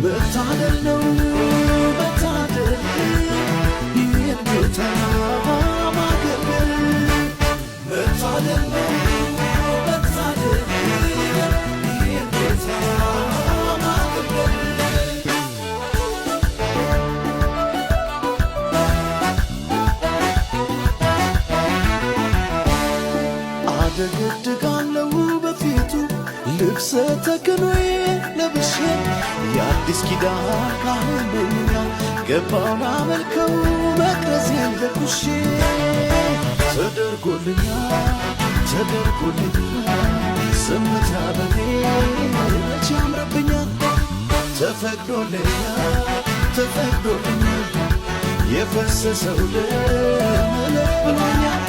መታደል ነው መታደል፣ ይህን ጌታ ማገልገል። መታደል ነው መታደል፣ ይህን ጌታ ማገልገል። አደገድጋለው በፊቱ፣ ልብሰ ተክህኖዬ ለብሼ፣ የአዲስ ኪዳን ካህን ነኝና ገባው ላመልከው መቅረዜን ለኩሼ። ተደርጎልኛል፣ ተደርጎልኛል፣ ዝምታ በኔ መች ያምርብኛል? ተፈቅዶልኛል፣ ተፈቅዶልኛል፣ የፈሰሰው ደም እልል ብሎኛል።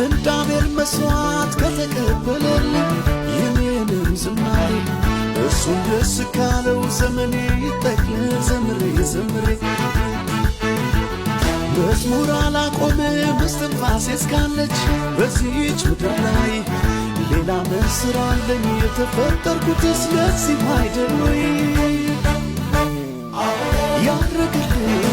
እንደ አቤል መሥዋዕት ከተቀበለልኝ የኔንም ዝማሬ፣ እሱን ደስ ካለው ዘመኔ ይጠቅልል ዘምሬ ዘምሬ። መዝሙር አላቆምም እስትንፋሴ እስካለች በዚህች ምድር ላይ። ሌላ ምን ሥራ አለኝ? የተፈጠርኩትስ ለዚህ አይደል ወይ? ያረግልኝ